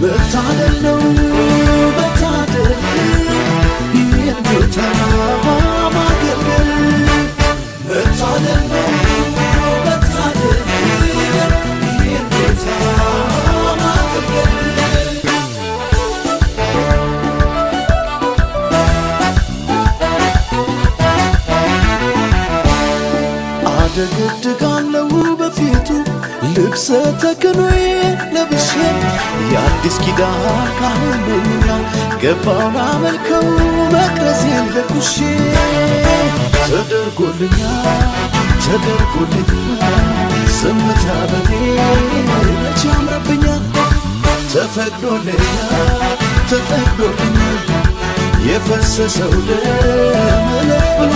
መታደል ነው መታደል፣ ይህን ጌታ ማገልገል። መታደል ነው መታደል፣ ይህን ጌታ ማገልገል። አደገድጋለው በፊቱ፣ ልብሰ ተክህኖዬ ለብሼ፣ የአዲስ ኪዳን ካህን ነኝና ገባው ላመልከው መቅረዜን ለኩሼ። ተደርጎልኛል፣ ተደርጎልኛል፣ ዝምታ በኔ መቼ ያምርብኛል? ተፈቅዶልኛል፣ ተፈቅዶልኛል፣ የፈሰሰው ደም እልል።